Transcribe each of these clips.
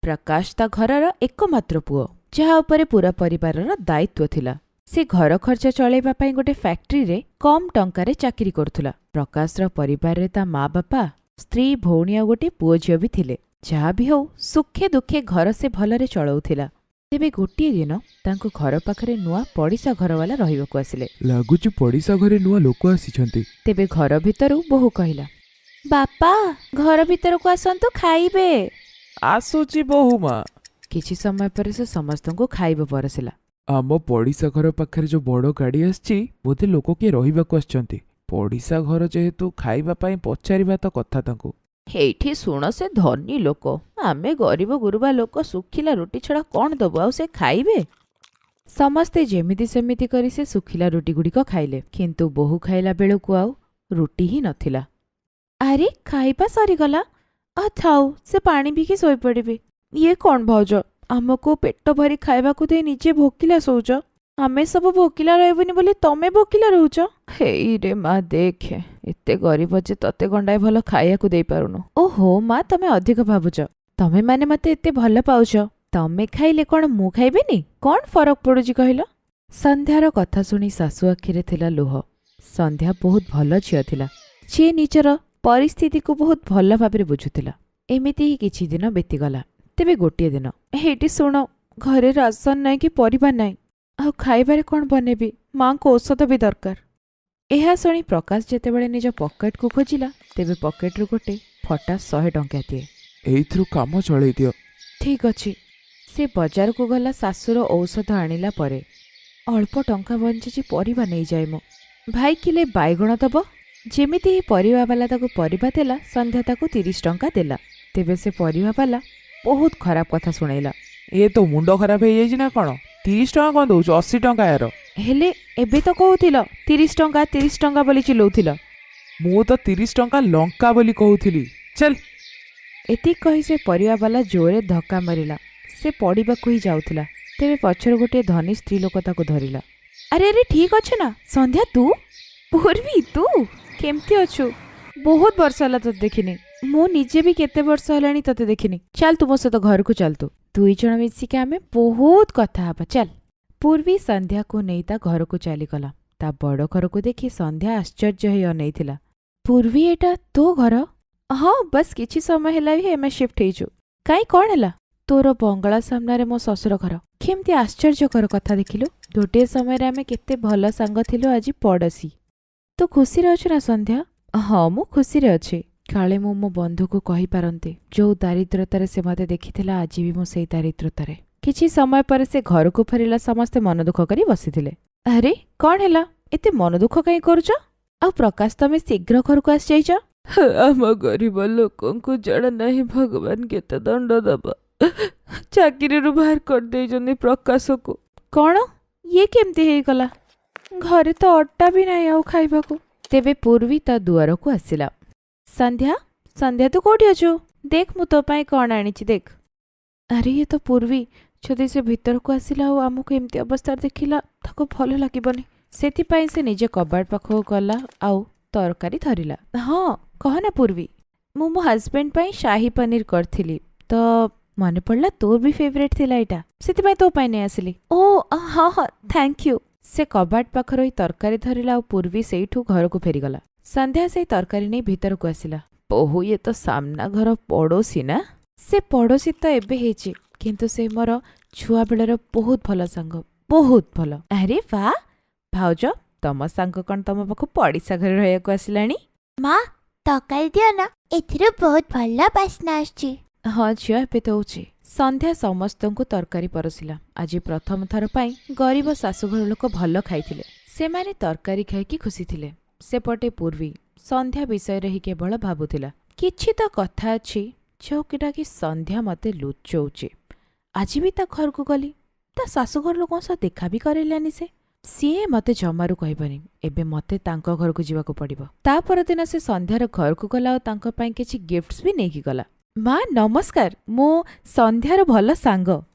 ପ୍ରକାଶ ତା ଘରର ଏକମାତ୍ର ପୁଅ, ଯାହା ଉପରେ ପୁରା ପରିବାରର ଦାୟିତ୍ୱ ଥିଲା। ସେ ଘର ଖର୍ଚ୍ଚ ଚଳେଇବା ପାଇଁ ଗୋଟେ ଫ୍ୟାକ୍ଟ୍ରିରେ କମ୍ ଟଙ୍କାରେ ଚାକିରି କରୁଥିଲା। ପ୍ରକାଶର ପରିବାରରେ ତା ମା ବାପା, ସ୍ତ୍ରୀ, ଭଉଣୀ ଆଉ ଗୋଟେ ପୁଅ ଝିଅ ବି ଥିଲେ। ଯାହା ବି ହଉ, ସୁଖେ ଦୁଃଖେ ଘର ସେ ଭଲରେ ଚଳଉଥିଲା। ତେବେ ଗୋଟିଏ ଦିନ ତାଙ୍କ ଘର ପାଖରେ ନୂଆ ପଡ଼ିଶା ଘରବାଲା ରହିବାକୁ ଆସିଲେ। ଲାଗୁଛି ପଡ଼ିଶା ଘରେ ନୂଆ ଲୋକ ଆସିଛନ୍ତି। ତେବେ ଘର ଭିତରୁ ବୋହୂ କହିଲା, ବାପା, ଘର ଭିତରକୁ ଆସନ୍ତୁ, ଖାଇବେ। ଆସୁଛି ବୋହୂମା। କିଛି ସମୟ ପରେ ସେ ସମସ୍ତଙ୍କୁ ଖାଇବା ପରସିଲା। ଆମ ପଡ଼ିଶା ଘର ପାଖରେ ଯୋଉ ବଡ଼ ଗାଡ଼ି ଆସିଛି, ବୋଧେ ଲୋକ କିଏ ରହିବାକୁ ଆସିଛନ୍ତି। ପଡ଼ିଶା ଘର ଯେହେତୁ, ଖାଇବା ପାଇଁ ପଚାରିବା ତ କଥା ତାଙ୍କୁ। ଏଇଠି ଶୁଣ, ସେ ଧନୀ ଲୋକ, ଆମେ ଗରିବ ଗୁରୁବା ଲୋକ, ଶୁଖିଲା ରୁଟି ଛଡ଼ା କ'ଣ ଦବୁ ଆଉ ସେ ଖାଇବେ? ସମସ୍ତେ ଯେମିତି ସେମିତି କରି ସେ ଶୁଖିଲା ରୁଟିଗୁଡ଼ିକ ଖାଇଲେ, କିନ୍ତୁ ବୋହୂ ଖାଇଲା ବେଳକୁ ଆଉ ରୁଟି ହିଁ ନଥିଲା। ଆରେ, ଖାଇବା ସରିଗଲା? ଆ ଥାଉ, ସେ ପାଣି ପିଇକି ଶୋଇପଡ଼ିବେ। ଇଏ କ'ଣ ଭାଉଜ, ଆମକୁ ପେଟ ଭରି ଖାଇବାକୁ ଦେଇ ନିଜେ ଭୋକିଲା ଶୋଉଛ? ଆମେ ସବୁ ଭୋକିଲା ରହିବୁନି ବୋଲି ତମେ ଭୋକିଲା ରହୁଛ? ହେଇରେ ମା, ଦେଖେ, ଏତେ ଗରିବ ଯେ ତତେ ଗଣ୍ଡାଏ ଭଲ ଖାଇବାକୁ ଦେଇପାରୁନୁ। ଓହୋ ମା, ତମେ ଅଧିକ ଭାବୁଛ। ତମେ ମାନେ ମତେ ଏତେ ଭଲ ପାଉଛ, ତମେ ଖାଇଲେ କ'ଣ ମୁଁ ଖାଇବିନି? କ'ଣ ଫରକ ପଡୁଛି କହିଲ? ସନ୍ଧ୍ୟାର କଥା ଶୁଣି ଶାଶୁ ଆଖିରେ ଥିଲା ଲୁହ। ସନ୍ଧ୍ୟା ବହୁତ ଭଲ ଝିଅ ଥିଲା, ଯିଏ ନିଜର ପରିସ୍ଥିତିକୁ ବହୁତ ଭଲ ଭାବରେ ବୁଝୁଥିଲା। ଏମିତି ହିଁ କିଛି ଦିନ ବିତିଗଲା। ତେବେ ଗୋଟିଏ ଦିନ, ହେଇଟି ଶୁଣ, ଘରେ ରାସନ ନାହିଁ କି ପରିବା ନାହିଁ, ଆଉ ଖାଇବାରେ କ'ଣ ବନେଇବି? ମାଙ୍କୁ ଔଷଧ ବି ଦରକାର। ଏହା ଶୁଣି ପ୍ରକାଶ ଯେତେବେଳେ ନିଜ ପକେଟକୁ ଖୋଜିଲା, ତେବେ ପକେଟରୁ ଗୋଟେ ଫଟା 100 ଟଙ୍କା ଦିଏ। ଏଇଥିରୁ କାମ ଚଳେଇ ଦିଅ। ଠିକ୍ ଅଛି। ସେ ବଜାରକୁ ଗଲା। ଶାଶୁର ଔଷଧ ଆଣିଲା ପରେ ଅଳ୍ପ ଟଙ୍କା ବଞ୍ଚିଛି, ପରିବା ନେଇଯାଏ ମୁଁ। ଭାଇ, କିଲେ ବାଇଗଣ ଦବ? ଯେମିତି ହିଁ ପରିବାବାଲା ତାକୁ ପରିବା ଦେଲା, ସନ୍ଧ୍ୟା ତାକୁ 30 ଟଙ୍କା ଦେଲା। ତେବେ ସେ ପରିବାବାଲା ବହୁତ ଖରାପ କଥା ଶୁଣେଇଲା। ଏ ତୋ ମୁଣ୍ଡ ଖରାପ ହେଇଯାଇଛି ନା କ'ଣ? 30 ଟଙ୍କା କ'ଣ ଦଉଛୁ? 80 ଟଙ୍କା ଏହାର। ହେଲେ ଏବେ ତ କହୁଥିଲ 30 ଟଙ୍କା, 30 ଟଙ୍କା ବୋଲି ଚିଲଉଥିଲ। ମୁଁ ତ 30 ଟଙ୍କା ଲଙ୍କା ବୋଲି କହୁଥିଲି। ଚାଲ। ଏତିକି କହି ସେ ପରିବାବାଲା ଜୋରେ ଧକ୍କା ମାରିଲା। ସେ ପଡ଼ିବାକୁ ହିଁ ଯାଉଥିଲା, ତେବେ ପଛରୁ ଗୋଟିଏ ଧନୀ ସ୍ତ୍ରୀ ଲୋକ ତାକୁ ଧରିଲା। ଆରେ ଆରେ, ଠିକ୍ ଅଛୁ ନା? ସନ୍ଧ୍ୟା, ତୁ? ପୂର୍ବୀ, ତୁ କେମିତି ଅଛୁ? ବହୁତ ବର୍ଷ ହେଲା ତୋତେ ଦେଖିନି। ମୁଁ ନିଜେ ବି କେତେ ବର୍ଷ ହେଲାଣି ତୋତେ ଦେଖିନି। ଚାଲ, ତୁ ମୋ ସହିତ ଘରକୁ ଚାଲ। ତୁ ଦୁଇ ଜଣ ମିଶିକି ଆମେ ବହୁତ କଥା ହବା, ଚାଲ। ପୂର୍ବୀ ସନ୍ଧ୍ୟାକୁ ନେଇ ତା ଘରକୁ ଚାଲିଗଲା। ତା ବଡ଼ ଘରକୁ ଦେଖି ସନ୍ଧ୍ୟା ଆଶ୍ଚର୍ଯ୍ୟ ହେଇ ଅନେଇଥିଲା। ପୂର୍ବୀ, ଏଇଟା ତୋ ଘର? ହଁ, ବସ୍ କିଛି ସମୟ ହେଲା ବି ଆମେ ସିଫ୍ଟ ହେଇଛୁ। କାଇଁ, କ'ଣ ହେଲା? ତୋର ବଙ୍ଗଳା ସାମ୍ନାରେ ମୋ ଶ୍ୱଶୁର ଘର। କେମିତି ଆଶ୍ଚର୍ଯ୍ୟକର କଥା ଦେଖିଲୁ, ଗୋଟିଏ ସମୟରେ ଆମେ କେତେ ଭଲ ସାଙ୍ଗ ଥିଲୁ, ଆଜି ପଡ଼ୋଶୀ। ତୁ ଖୁସିରେ ଅଛୁ ନା ସନ୍ଧ୍ୟା? ହଁ, ମୁଁ ଖୁସିରେ ଅଛି। କାଳେ ମୁଁ ମୋ ବନ୍ଧୁକୁ କହିପାରନ୍ତି, ଯୋଉ ଦାରିଦ୍ରତାରେ ସେ ମୋତେ ଦେଖିଥିଲା, ଆଜି ବି ମୁଁ ସେଇ ଦାରିଦ୍ରତାରେ। କିଛି ସମୟ ପରେ ସେ ଘରକୁ ଫେରିଲା। ସମସ୍ତେ ମନ ଦୁଃଖ କରି ବସିଥିଲେ। ଆରେ, କ'ଣ ହେଲା? ଏତେ ମନ ଦୁଃଖ କାହିଁ କରୁଛ? ଆଉ ପ୍ରକାଶ, ତମେ ଶୀଘ୍ର ଘରକୁ ଆସିଯାଇଛ? ଆମ ଗରିବ ଲୋକଙ୍କୁ ଜଣା ନାହିଁ ଭଗବାନ କେତେ ଦଣ୍ଡ ଦବ। ଚାକିରିରୁ ବାହାର କରିଦେଇଛନ୍ତି ପ୍ରକାଶକୁ। କ'ଣ? ଇଏ କେମିତି ହେଇଗଲା? ଘରେ ତ ଅଟା ବି ନାହିଁ ଆଉ ଖାଇବାକୁ। ତେବେ ପୂର୍ବୀ ତା ଦୁଆରକୁ ଆସିଲା। ସନ୍ଧ୍ୟା, ସନ୍ଧ୍ୟା, ତୁ କୋଉଠି ଅଛୁ? ଦେଖ, ମୁଁ ତୋ ପାଇଁ କ'ଣ ଆଣିଛି, ଦେଖ। ଆରେ, ଇଏ ତ ପୂର୍ବୀ। ଯଦି ସେ ଭିତରକୁ ଆସିଲା ଆଉ ଆମକୁ ଏମିତି ଅବସ୍ଥାରେ ଦେଖିଲା, ତାକୁ ଭଲ ଲାଗିବନି। ସେଥିପାଇଁ ସେ ନିଜ କବାଟ ପାଖକୁ ଗଲା ଆଉ ତରକାରୀ ଧରିଲା। ହଁ, କହ ନା ପୂର୍ବୀ। ମୁଁ ମୋ ହଜବେଣ୍ଡ ପାଇଁ ଶାହି ପନିର କରିଥିଲି ତ, ମନେ ପଡ଼ିଲା ତୋର ବି ଫେଭରେଟ୍ ଥିଲା ଏଇଟା, ସେଥିପାଇଁ ତୋ ପାଇଁ ନେଇ ଆସିଲି। ଓ ହଁ ହଁ, thank you. ସେ କବାଟ ପାଖରେ ରହି ତରକାରୀ ଧରିଲା ଆଉ ପୂର୍ବୀ ସେଇଠୁ ଘରକୁ ଫେରିଗଲା। ସନ୍ଧ୍ୟା ସେଇ ତରକାରୀ ନେଇ ଭିତରକୁ ଆସିଲା। ବୋହୁ, ଇଏ ତ ସାମ୍ନା ଘର ପଡ଼ୋଶୀ ନା? ସେ ପଡ଼ୋଶୀ ତ ଏବେ ହେଇଛି, କିନ୍ତୁ ସେ ମୋର ଛୁଆବେଳର ବହୁତ ଭଲ ସାଙ୍ଗ, ବହୁତ ଭଲ। ଆରେ ବା ଭାଉଜ, ତମ ସାଙ୍ଗ କ'ଣ ତମ ପାଖକୁ ପଡ଼ିଶା ଘରେ ରହିବାକୁ ଆସିଲାଣି? ମା, ତରକାରୀ ଦିଅ ନା, ଏଥିରୁ ବହୁତ ଭଲ ବାସ୍ନା ଆସୁଛି। ହଁ ଝିଅ, ଏବେ ଦଉଛି। ସନ୍ଧ୍ୟା ସମସ୍ତଙ୍କୁ ତରକାରୀ ପରସିଲା। ଆଜି ପ୍ରଥମ ଥର ପାଇଁ ଗରିବ ଶାଶୁଘର ଲୋକ ଭଲ ଖାଇଥିଲେ। ସେମାନେ ତରକାରୀ ଖାଇକି ଖୁସି ଥିଲେ। ସେପଟେ ପୂର୍ବୀ ସନ୍ଧ୍ୟା ବିଷୟରେ ହିଁ କେବଳ ଭାବୁଥିଲା। କିଛି ତ କଥା ଅଛି, ଯୋଉଟା କି ସନ୍ଧ୍ୟା ମତେ ଲୁଚଉଛି। ଆଜି ବି ତା ଘରକୁ ଗଲି, ତା ଶାଶୁଘର ଲୋକଙ୍କ ସହ ଦେଖା ବି କରେଇଲାନି ସେ। ସିଏ ମତେ ଜମାରୁ କହିବନି। ଏବେ ମତେ ତାଙ୍କ ଘରକୁ ଯିବାକୁ ପଡ଼ିବ। ତା ପରଦିନ ସେ ସନ୍ଧ୍ୟାର ଘରକୁ ଗଲା ଆଉ ତାଙ୍କ ପାଇଁ କିଛି ଗିଫ୍ଟସ୍ ବି ନେଇକି ଗଲା। ମା ନମସ୍କାର, ମୁଁ ସନ୍ଧ୍ୟାର ଭଲ ସାଙ୍ଗ।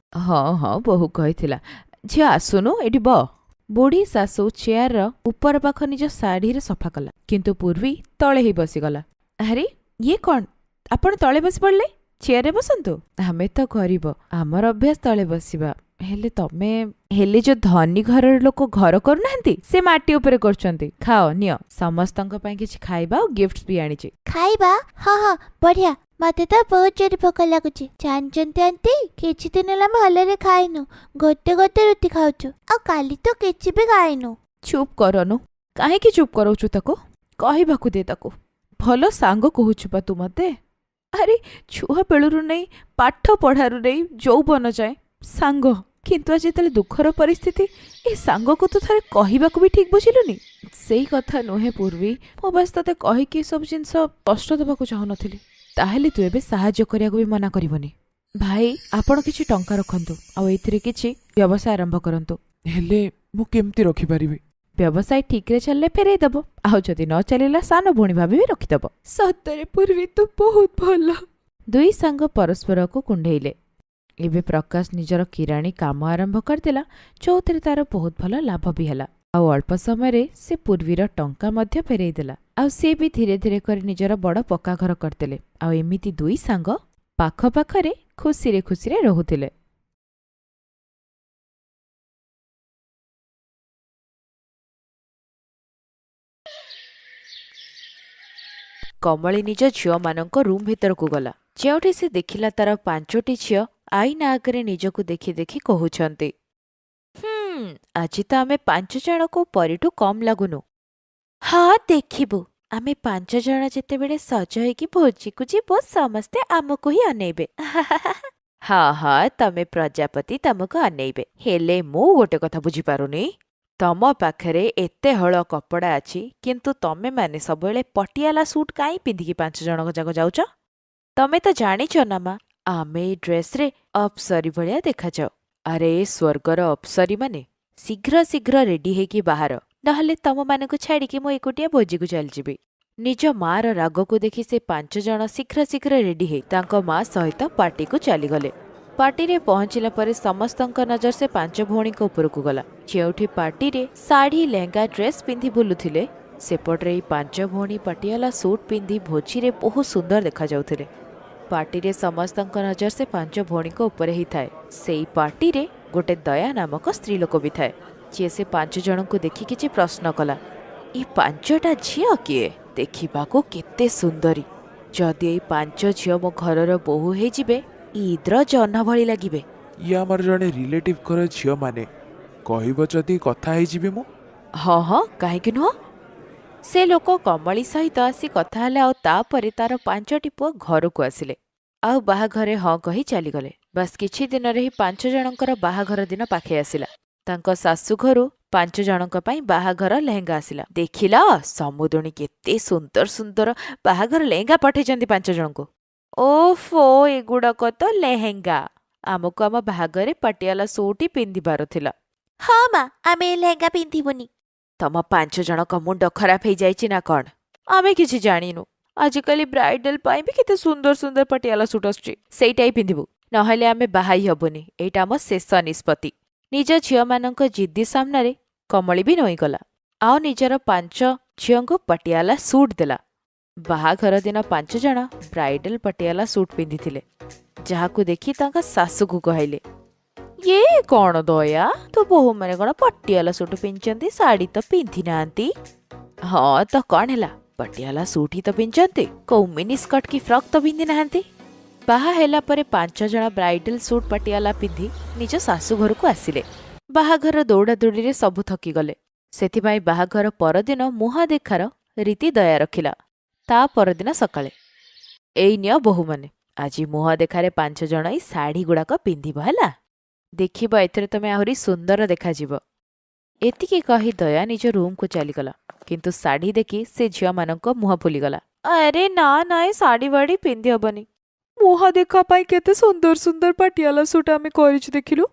ହଁ ହଁ, ବୋହୂ କହିଥିଲା। ଝିଅ, ଆସୁନୁ, ଏଠି ବ। ବୁଢ଼ୀ ଶାଶୁ ଚେୟାରର ଉପର ପାଖ ନିଜ ଶାଢ଼ୀରେ ସଫା କଲା, କିନ୍ତୁ ପୂର୍ବୀ ତଳେ ହିଁ ବସିଗଲା। ଆରେ, ଇଏ କ'ଣ? ଆପଣ ତଳେ ବସି ପଡ଼ିଲେ? ଚେୟାରରେ ବସନ୍ତୁ। ଆମେ ତ ଗରିବ, ଆମର ଅଭ୍ୟାସ ତଳେ ବସିବା। ହେଲେ ତମେ ହେଲେ ଯୋଉ ଧନୀ ଘରର ଲୋକ ଘର କରୁନାହାନ୍ତି, ସେ ମାଟି ଉପରେ କରୁଛନ୍ତି। ଖାଅ, ନିଅ, ସମସ୍ତଙ୍କ ପାଇଁ କିଛି ଖାଇବା ଆଉ ଗିଫ୍ଟ ବି ଆଣିଛି। ଖାଇବା? ହଁ ହଁ, ବଢିଆ। ମତେ ତ ବହୁତ ଜୋରେ ଭୋକ ଲାଗୁଛି। ଜାଣିଛନ୍ତି ଆଣ୍ଟି, କିଛି ଦିନ ହେଲା ଭଲରେ ଖାଇନୁ। ଗୋଟେ ଗୋଟେ ରୁଟି ଖାଉଛୁ, ଆଉ କାଲି ତ କିଛି ବି ଖାଇନୁ। ଚୁପ୍ କରନୁ, କାହିଁକି ଚୁପ୍ କରାଉଛୁ ତାକୁ? କହିବାକୁ ଦେ ତାକୁ। ଭଲ ସାଙ୍ଗ କହୁଛୁ ପା ତୁ ମତେ। ଆରେ, ଛୁଆ ବେଳରୁ ନେଇ ପାଠ ପଢ଼ାରୁ ନେଇ ଯୌବନ ଯାଏ ସାଙ୍ଗ, କିନ୍ତୁ ଆଜି ଯେତେବେଳେ ଦୁଃଖର ପରିସ୍ଥିତି, ଏ ସାଙ୍ଗକୁ ତୁ ଥରେ କହିବାକୁ ବି ଠିକ୍ ବୁଝିଲୁନି। ସେଇ କଥା ନୁହେଁ ପୂର୍ବୀ, ମୁଁ ବାସ୍ ତତେ କହିକି ଏସବୁ ଜିନିଷ କଷ୍ଟ ଦେବାକୁ ଚାହୁଁନଥିଲି। ତାହେଲେ ତୁ ଏବେ ସାହାଯ୍ୟ କରିବାକୁ ବି ମନା କରିବନି? ଭାଇ, ଆପଣ କିଛି ଟଙ୍କା ରଖନ୍ତୁ ଆଉ ଏଇଥିରେ କିଛି ବ୍ୟବସାୟ ଆରମ୍ଭ କରନ୍ତୁ। ହେଲେ ମୁଁ କେମିତି ରଖିପାରିବି? ବ୍ୟବସାୟ ଠିକ୍ରେ ଚାଲିଲେ ଫେରେଇ ଦେବ, ଆଉ ଯଦି ନ ଚାଲିଲା, ସାନ ଭଉଣୀ ଭାବି ବି ରଖିଦେବ। ସତରେ ପୂର୍ବୀ, ତୁ ବହୁତ ଭଲ। ଦୁଇ ସାଙ୍ଗ ପରସ୍ପରକୁ କୁଣ୍ଢେଇଲେ। ଏବେ ପ୍ରକାଶ ନିଜର କିରାଣୀ କାମ ଆରମ୍ଭ କରିଦେଲା, ଯୋଉଥିରେ ତାର ବହୁତ ଭଲ ଲାଭ ବି ହେଲା। ଆଉ ଅଳ୍ପ ସମୟରେ ସେ ପୂର୍ବୀର ଟଙ୍କା ମଧ୍ୟ ଫେରେଇ ଦେଲା, ଆଉ ସେ ବି ଧୀରେ ଧୀରେ କରି ନିଜର ବଡ଼ ପକ୍କା ଘର କରିଦେଲେ। ଆଉ ଏମିତି ଦୁଇ ସାଙ୍ଗ ପାଖ ପାଖରେ ଖୁସିରେ ଖୁସିରେ ରହୁଥିଲେ। କମଳି ନିଜ ଝିଅମାନଙ୍କ ରୁମ୍ ଭିତରକୁ ଗଲା, ଯେଉଁଠି ସେ ଦେଖିଲା ତାର ପାଞ୍ଚଟି ଝିଅ ଆଇନା ଆଗରେ ନିଜକୁ ଦେଖି ଦେଖି କହୁଛନ୍ତି, ହୁଁ, ଆଜି ତ ଆମେ ପାଞ୍ଚ ଜଣକୁ ପରୀଠୁ କମ୍ ଲାଗୁନୁ। ହଁ, ଦେଖିବୁ, ଆମେ ପାଞ୍ଚ ଜଣ ଯେତେବେଳେ ସଜ ହେଇକି ଭୋଜିକୁ ଯିବୁ, ସମସ୍ତେ ଆମକୁ ହିଁ ଅନେଇବେ। ହଁ ହଁ, ତମେ ପ୍ରଜାପତି, ତମକୁ ଅନେଇବେ। ହେଲେ ମୁଁ ଗୋଟେ କଥା ବୁଝିପାରୁନି, ତମ ପାଖରେ ଏତେ ହଳ କପଡ଼ା ଅଛି, କିନ୍ତୁ ତମେମାନେ ସବୁବେଳେ ପଟିଆଲା ସୁଟ୍ କାଇଁ ପିନ୍ଧିକି ପାଞ୍ଚ ଜଣଙ୍କ ଯାକ ଯାଉଛ? ତମେ ତ ଜାଣିଛ ନା ମା, ଆମେ ଏଇ ଡ୍ରେସ୍ରେ ଅପ୍ସରୀ ଭଳିଆ ଦେଖାଯାଉ। ଆରେ ଏ ସ୍ୱର୍ଗର ଅପ୍ସରୀମାନେ, ଶୀଘ୍ର ଶୀଘ୍ର ରେଡି ହେଇକି ବାହାର, ନହେଲେ ତମମାନଙ୍କୁ ଛାଡ଼ିକି ମୁଁ ଏକୁଟିଆ ଭୋଜିକୁ ଚାଲିଯିବି। ନିଜ ମାର ରାଗକୁ ଦେଖି ସେ ପାଞ୍ଚ ଜଣ ଶୀଘ୍ର ଶୀଘ୍ର ରେଡି ହେଇ ତାଙ୍କ ମା ସହିତ ପାର୍ଟିକୁ ଚାଲିଗଲେ। ପାର୍ଟିରେ ପହଞ୍ଚିଲା ପରେ ସମସ୍ତଙ୍କ ନଜର ସେ ପାଞ୍ଚ ଭଉଣୀଙ୍କ ଉପରକୁ ଗଲା। ଯେଉଁଠି ପାର୍ଟିରେ ଶାଢ଼ୀ, ଲେହେଙ୍ଗା, ଡ୍ରେସ୍ ପିନ୍ଧି ବୁଲୁଥିଲେ, ସେପଟରେ ଏଇ ପାଞ୍ଚ ଭଉଣୀ ପଟିଆଲା ସୁଟ୍ ପିନ୍ଧି ଭୋଜିରେ ବହୁତ ସୁନ୍ଦର ଦେଖାଯାଉଥିଲେ। ପାର୍ଟିରେ ସମସ୍ତଙ୍କ ନଜର ସେ ପାଞ୍ଚ ଭଉଣୀଙ୍କ ଉପରେ ହିଁ ଥାଏ। ସେଇ ପାର୍ଟିରେ ଗୋଟେ ଦୟା ନାମକ ସ୍ତ୍ରୀ ଲୋକ ବି ଥାଏ, ଯିଏ ସେ ପାଞ୍ଚ ଜଣଙ୍କୁ ଦେଖି କିଛି ପ୍ରଶ୍ନ କଲା। ଏ ପାଞ୍ଚଟା ଝିଅ କିଏ? ଦେଖିବାକୁ କେତେ ସୁନ୍ଦରୀ! ଯଦି ଏଇ ପାଞ୍ଚ ଝିଅ ମୋ ଘରର ବୋହୂ ହେଇଯିବେ, ଇଦ୍ର ଜହ୍ନ ଭଳି ଲାଗିବେ। ଇଏ ଆମର ଜଣେ ରିଲେଟିଭଙ୍କର ଝିଅମାନେ। କହିବ ଯଦି କଥା ହେଇଯିବି ମୁଁ। ହଁ ହଁ, କାହିଁକି ନୁହଁ। ସେ ଲୋକ କମଳି ସହିତ ଆସି କଥା ହେଲା, ଆଉ ତାପରେ ତାର ପାଞ୍ଚଟି ପୁଅ ଘରକୁ ଆସିଲେ ଆଉ ବାହାଘରେ ହଁ କହି ଚାଲିଗଲେ। ବାସ୍ କିଛି ଦିନରେ ହିଁ ପାଞ୍ଚ ଜଣଙ୍କର ବାହାଘର ଦିନ ପାଖେଇ ଆସିଲା। ତାଙ୍କ ଶାଶୁ ଘରୁ ପାଞ୍ଚ ଜଣଙ୍କ ପାଇଁ ବାହାଘର ଲେହେଙ୍ଗା ଆସିଲା। ଦେଖିଲ ସମୁଦୁଣୀ, କେତେ ସୁନ୍ଦର ସୁନ୍ଦର ବାହାଘର ଲେହେଙ୍ଗା ପଠେଇଛନ୍ତି ପାଞ୍ଚ ଜଣଙ୍କୁ। ଓଫୋ, ଏଗୁଡ଼ାକ ତ ଲେହେଙ୍ଗା! ଆମକୁ ଆମ ବାହାଘରେ ପଟିଆଲା ସୁଟ୍ ହିଁ ପିନ୍ଧିବାର ଥିଲା। ହଁ ମା, ଆମେ ଏ ଲେହେଙ୍ଗା ପିନ୍ଧିବୁନି। ତମ ପାଞ୍ଚ ଜଣଙ୍କ ମୁଣ୍ଡ ଖରାପ ହେଇଯାଇଛି ନା କଣ? ଆମେ କିଛି ଜାଣିନୁ? ଆଜିକାଲି ବ୍ରାଇଡାଲ ପାଇଁ ବି କେତେ ସୁନ୍ଦର ସୁନ୍ଦର ପଟିଆଲା ସୁଟ୍ ଆସୁଛି, ସେଇଟା ହିଁ ପିନ୍ଧିବୁ, ନହେଲେ ଆମେ ବାହା ହିଁ ହବୁନି। ଏଇଟା ଆମ ଶେଷ ନିଷ୍ପତ୍ତି। ନିଜ ଝିଅମାନଙ୍କ ଜିଦ୍ଦି ସାମ୍ନାରେ କମଳି ବି ନଇଁଗଲା ଆଉ ନିଜର ପାଞ୍ଚ ଝିଅଙ୍କୁ ପଟିଆଲା ସୁଟ୍ ଦେଲା। ବାହାଘର ଦିନ ପାଞ୍ଚ ଜଣ ବ୍ରାଇଡାଲ ପଟିଆଲା ସୁଟ୍ ପିନ୍ଧିଥିଲେ, ଯାହାକୁ ଦେଖି ତାଙ୍କ ଶାଶୁକୁ କହିଲେ, ଇଏ କଣ ଦୟା, ତୋ ବୋହୂମାନେ କଣ ପଟିଆଲା ସୁଟ୍ ପିନ୍ଧିଛନ୍ତି? ଶାଢ଼ୀ ତ ପିନ୍ଧି ନାହାନ୍ତି। ହଁ ତ କଣ ହେଲା, ପଟିଆଲା ସୁଟ୍ ହିଁ ତ ପିନ୍ଧିଛନ୍ତି, କୋଉ ମିନି ସ୍କର୍ଟ କି ଫ୍ରକ୍ ତ ପିନ୍ଧି ନାହାନ୍ତି। ବାହା ହେଲା ପରେ ପାଞ୍ଚ ଜଣ ବ୍ରାଇଡାଲ ସୁଟ୍ ପଟିଆଲା ପିନ୍ଧି ନିଜ ଶାଶୁ ଘରକୁ ଆସିଲେ। ବାହାଘର ଦୌଡ଼ାଦୌଡ଼ିରେ ସବୁ ଥକିଗଲେ। ସେଥିପାଇଁ ବାହାଘର ପରଦିନ ମୁହଁ ଦେଖାର ରୀତି ଦୟା ରଖିଲା। ତା ପରଦିନ ସକାଳେ, ଏଇ ନିଅ ବୋହୂମାନେ, ଆଜି ମୁହଁ ଦେଖାରେ ପାଞ୍ଚ ଜଣ ଏଇ ଶାଢ଼ୀ ଗୁଡ଼ାକ ପିନ୍ଧିବ, ହେଲା? ଦେଖିବ, ଏଥିରେ ତମେ ଆହୁରି ସୁନ୍ଦର ଦେଖାଯିବ। ଏତିକି କହି ଦୟା ନିଜ ରୁମ୍କୁ ଚାଲିଗଲା, କିନ୍ତୁ ଶାଢ଼ୀ ଦେଖି ସେ ଝିଅମାନଙ୍କ ମୁହଁ ଫୁଲିଗଲା। ଆରେ ନା ନା, ଏ ଶାଢ଼ୀ ବାଢ଼ୀ ପିନ୍ଧି ହବନି। ମୁହଁ ଦେଖା ପାଇଁ କେତେ ସୁନ୍ଦର ସୁନ୍ଦର ପାଟିଆଲା ସୁଟ୍ ଆମେ କରିଛୁ, ଦେଖିଲୁ।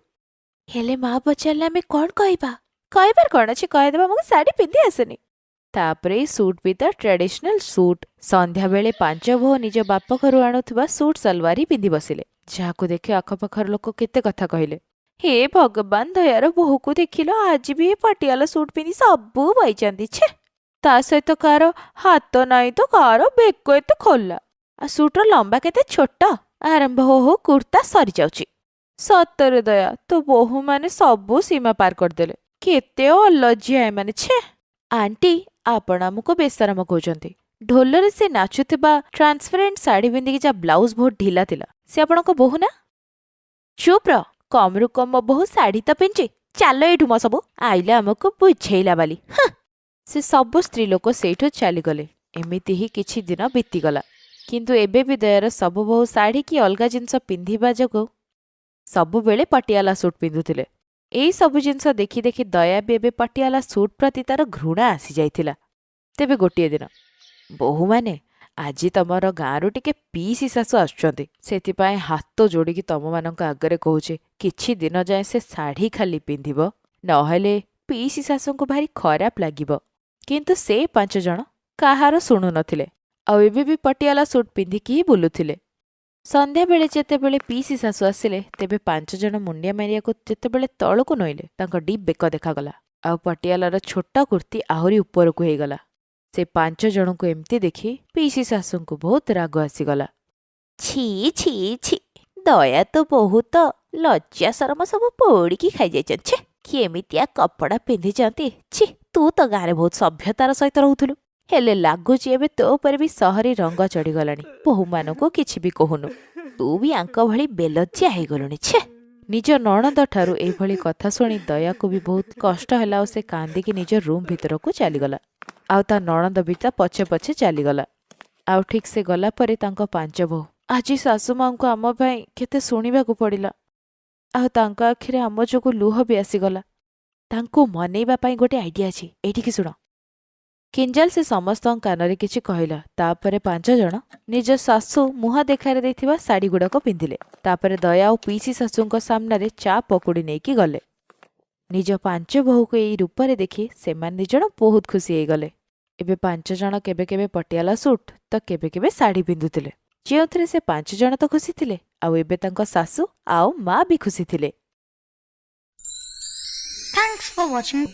ହେଲେ ମା ପଚାରିଲେ ଆମେ କଣ କହିବା? କହିବାର କଣ ଅଛି, କହିଦେବା ଆମକୁ ଶାଢ଼ୀ ପିନ୍ଧି ଆସେନି। ତାପରେ ଏଇ ସୁଟ୍ ବି ତ ଟ୍ରାଡିସନାଲ ସୁଟ୍। ସନ୍ଧ୍ୟାବେଳେ ପାଞ୍ଚ ବୋହୂ ନିଜ ବାପ ଘରୁ ଆଣୁଥିବା ସୁଟ୍ ସଲୱାର ହିଁ ପିନ୍ଧି ବସିଲେ, ଯାହାକୁ ଦେଖି ଆଖପାଖର ଲୋକ କେତେ କଥା କହିଲେ। ହେ ଭଗବାନ, ଦୟାର ବୋହୂକୁ ଦେଖିଲ, ଆଜି ବି ଏ ପଟିଆଲା ସୁଟ୍ ପିନ୍ଧି ସବୁ ବଇଛନ୍ତି। ଛେ, ତା ସହିତ କାହାର ହାତ ନାହିଁ ତ କାହାର ବେକ ଏତେ ଖୋଲା, ଆଉ ସୁଟ୍ର ଲମ୍ବା କେତେ ଛୋଟ। ଆରମ୍ଭ ହଉ ହଉ କୁର୍ତ୍ତା ସରିଯାଉଛି। ସତରେ ଦୟା, ତୋ ବୋହୂମାନେ ସବୁ ସୀମା ପାର କରିଦେଲେ। କେତେ ଅଲଜ୍ୟା ଏମାନେ, ଛେ! ଆଣ୍ଟି, ଆପଣ ଆମକୁ ବେସରମ କହୁଛନ୍ତି। ଢୋଲରେ ସେ ନାଚୁଥିବା ଟ୍ରାନ୍ସପେରେଣ୍ଟ ଶାଢ଼ୀ ପିନ୍ଧିକି, ଯାହା ବ୍ଲାଉଜ ବହୁତ ଢିଲା ଥିଲା, ସେ ଆପଣଙ୍କ ବୋହୂ ନା? ଚୁପ୍ ରହ। କମରୁ କମ୍ ମୋ ବୋହୂ ଶାଢ଼ୀ ତ ପିନ୍ଧିଛି। ଚାଲ ଏଇଠୁ ମ ସବୁ, ଆଇଲେ ଆମକୁ ବୁଝେଇଲା ବାଲି, ହଁ। ସେ ସବୁ ସ୍ତ୍ରୀ ଲୋକ ସେଇଠୁ ଚାଲିଗଲେ। ଏମିତି ହିଁ କିଛି ଦିନ ବିତିଗଲା। କିନ୍ତୁ ଏବେ ବି ଦୟାର ସବୁ ବୋହୂ ଶାଢ଼ୀ କି ଅଲଗା ଜିନିଷ ପିନ୍ଧିବା ଯୋଗୁଁ ସବୁବେଳେ ପଟିଆଲା ସୁଟ୍ ପିନ୍ଧୁଥିଲେ। ଏଇ ସବୁ ଜିନିଷ ଦେଖି ଦେଖି ଦୟା ବି ଏବେ ପଟିଆଲା ସୁଟ୍ ପ୍ରତି ତାର ଘୃଣା ଆସିଯାଇଥିଲା। ତେବେ ଗୋଟିଏ ଦିନ, ବୋହୂମାନେ, ଆଜି ତମର ଗାଁରୁ ଟିକେ ପିଇସି ଶାଶୁ ଆସୁଛନ୍ତି। ସେଥିପାଇଁ ହାତ ଯୋଡ଼ିକି ତମମାନଙ୍କ ଆଗରେ କହୁଛି, କିଛି ଦିନ ଯାଏଁ ସେ ଶାଢ଼ୀ ଖାଲି ପିନ୍ଧିବ, ନହେଲେ ପିଇସି ଶାଶୁଙ୍କୁ ଭାରି ଖରାପ ଲାଗିବ। କିନ୍ତୁ ସେ ପାଞ୍ଚ ଜଣ କାହାର ଶୁଣୁନଥିଲେ ଆଉ ଏବେ ବି ପଟିଆଲା ସୁଟ୍ ପିନ୍ଧିକି ହିଁ ବୁଲୁଥିଲେ। ସନ୍ଧ୍ୟାବେଳେ ଯେତେବେଳେ ପିଇସି ଶାଶୁ ଆସିଲେ, ତେବେ ପାଞ୍ଚ ଜଣ ମୁଣ୍ଡିଆ ମାରିବାକୁ ଯେତେବେଳେ ତଳକୁ ନଇଁଲେ, ତାଙ୍କ ଡିପ୍ ବେକ ଦେଖାଗଲା ଆଉ ପଟିଆଲାର ଛୋଟ କୁର୍ତ୍ତି ଆହୁରି ଉପରକୁ ହେଇଗଲା। ସେ ପାଞ୍ଚ ଜଣଙ୍କୁ ଏମିତି ଦେଖି ପିଇସି ଶାଶୁଙ୍କୁ ବହୁତ ରାଗ ଆସିଗଲା। ଛି ଛି ଛି, ଦୟା, ତ ବହୁତ ଲଜ୍ଜା ସରମ ସବୁ ପୋଡ଼ିକି ଖାଇଯାଇଛନ୍ତି। ଛେ, କେମିତିଆ କପଡ଼ା ପିନ୍ଧିଛନ୍ତି! ଛି, ତୁ ତ ଗାଁରେ ବହୁତ ସଭ୍ୟତାର ସହିତ ରହୁଥିଲୁ, ହେଲେ ଲାଗୁଛି ଏବେ ତୋ ଉପରେ ବି ସହରୀ ରଙ୍ଗ ଚଢ଼ିଗଲାଣି। ବୋହୂମାନଙ୍କୁ କିଛି ବି କହୁନୁ। ତୁ ବି ଆଙ୍କ ଭଳି ବେଲଜ୍ଜା ହେଇଗଲୁଣି, ଛେ! ନିଜ ନଣନ୍ଦ ଠାରୁ ଏଇଭଳି କଥା ଶୁଣି ଦୟାକୁ ବି ବହୁତ କଷ୍ଟ ହେଲା ଆଉ ସେ କାନ୍ଦିକି ନିଜ ରୁମ୍ ଭିତରକୁ ଚାଲିଗଲା ଆଉ ତା ନଣନ୍ଦ ବି ତା ପଛେ ପଛେ ଚାଲିଗଲା। ଆଉ ଠିକ୍ ସେ ଗଲା ପରେ ତାଙ୍କ ପାଞ୍ଚ ବୋହୂ, ଆଜି ଶାଶୁ ମାଙ୍କୁ ଆମ ପାଇଁ କେତେ ଶୁଣିବାକୁ ପଡ଼ିଲା ଆଉ ତାଙ୍କ ଆଖିରେ ଆମ ଯୋଗୁଁ ଲୁହ ବି ଆସିଗଲା। ତାଙ୍କୁ ମନେଇବା ପାଇଁ ଗୋଟେ ଆଇଡିଆ ଅଛି, ଏଇଠିକି ଶୁଣ। କିଞ୍ଜାଲ ସେ ସମସ୍ତଙ୍କ କାନରେ କିଛି କହିଲା। ତାପରେ ପାଞ୍ଚ ଜଣ ନିଜ ଶାଶୁ ମୁହଁ ଦେଖାରେ ଦେଇଥିବା ଶାଢ଼ୀଗୁଡ଼ାକ ପିନ୍ଧିଲେ। ତାପରେ ଦୟା ଆଉ ପିଇସି ଶାଶୁଙ୍କ ସାମ୍ନାରେ ଚା ପକୁଡ଼ି ନେଇକି ଗଲେ। ନିଜ ପାଞ୍ଚ ବୋହୂକୁ ଏଇ ରୂପରେ ଦେଖି ସେମାନେ ଦି ଜଣ ବହୁତ ଖୁସି ହେଇଗଲେ। ଏବେ ପାଞ୍ଚ ଜଣ କେବେ କେବେ ପଟିଆଲା ସୁଟ୍ ତ କେବେ କେବେ ଶାଢ଼ୀ ପିନ୍ଧୁଥିଲେ, ଯେଉଁଥିରେ ସେ ପାଞ୍ଚ ଜଣ ତ ଖୁସି ଥିଲେ ଆଉ ଏବେ ତାଙ୍କ ଶାଶୁ ଆଉ ମା ବି ଖୁସି ଥିଲେ। Thanks for watching.